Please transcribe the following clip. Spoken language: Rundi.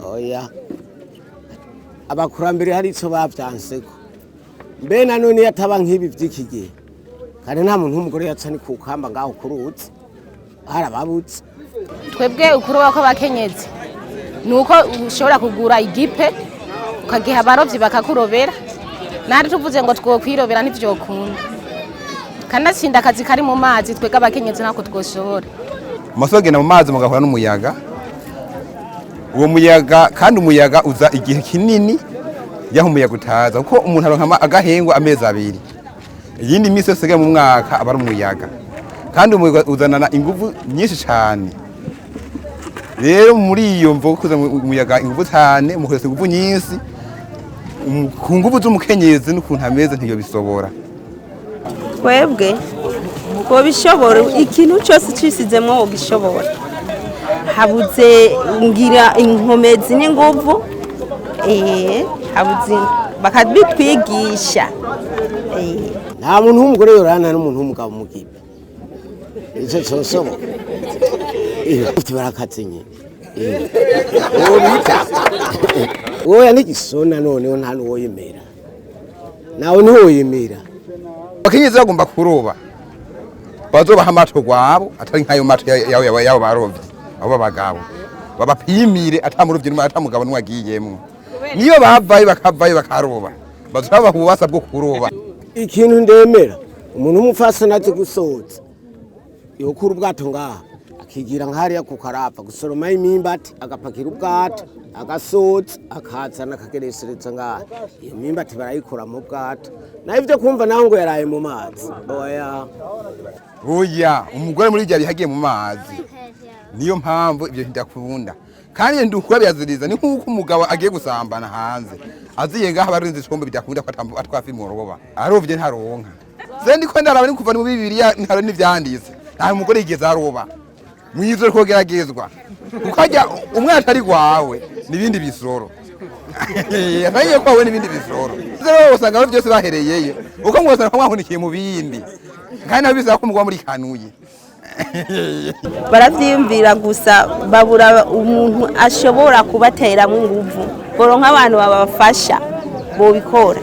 Oya, abakurambere hari icyo babyanseko. Mbe nanone iyo ataba nk'ibi by'iki gihe, kandi nta muntu w'umugore yaca ni ku kamba ngaho ku ruzi, harababutse. Twebwe ukuroba kw'abakenyezi ni uko ushobora kugura igipe ukagiha abarovyi bakakurobera. Nari tuvuze ngo twokwirobera, ntivyokunda. Kanatsinda akazi kari mu mazi, twebwe abakenyezi ntako twoshobora. Amafi agenda mu mazi, mugahura n'umuyaga. Uwo muyaga kandi, umuyaga uza igihe kinini. Yaho umuyaga utaza, kuko umuntu aronka agahengwa amezi 2, iyindi minsi yose isigaye mu mwaka aba ari umuyaga. Kandi umuyaga uzanana inguvu nyinshi cyane. Rero muri iyo mvo kuza umuyaga inguvu cyane, mukoresha inguvu nyinshi. Ku nguvu z'umukenyezi n'ukuntu ameze, ntiyo bisobora. Twebwe wobishobora, ikintu cyose ucisizemwo wogishobora. Habuze ngira inkomezi n'inguvu, habuze bakabitwigisha. Nta muntu w'umugore yorana n'umuntu w'umugabo mu gipe, icyo cyoshoboka. Barakaze nyine uwo bita oya n'igisona. Noneho nta n'uwoyemera, nawe ntiwoyemera. Abakenyezi bagomba kuroba, bazobaha amato gwabo, atari nk'ayo mato yabo barovyi. Abo b'abagabo babapimire, ata murovyi n'umwe, ata mugabo n'umwe agiyemwo. Niyo bavayo, bakavayo bakaroba, bazobaha ububasha bwo kuroba. Ikintu ndemera, umuntu w'umupfasoni azi gusoza, yokura ubwato ngaha, akigira nk'hariya ku karapa gusoroma imimbati, agapakira ubwato, agasoza, akazana, akageresereza ngaha. Iyo mimbati barayikura mu bwato. Naho ibyo kumva naho ngo yaraye mu mazi, oya. Oya, umugore muri ibyo bihagiye mu mazi, niyo mpamvu ibyo ntidakunda. Kandi ndukura biraziriza, ni nk'uko umugabo agiye gusambana hanze, aziye ngaha barinze icombo, bidakunda ko atwafi mu roba. Arovye ntaronka. Se ndiko ndaraba, ni kuva mu Bibiliya ntaro n'ivyanditse, nta mugore yigeze aroba. Mwizo kogeragezwa, kuko ajya umwana atari gwawe n'ibindi bisoro, atariye kwawe n'ibindi bisoro. Rero usanga abo byose bahereyeyo, uko mwosanga mwahunikiye mu bindi, kandi nabo bisaba ko mugwa muri kanuye. Baravyiyumvira gusa, babura umuntu ashobora kubateramo inguvu. Boronka abantu babafasha, bobikora.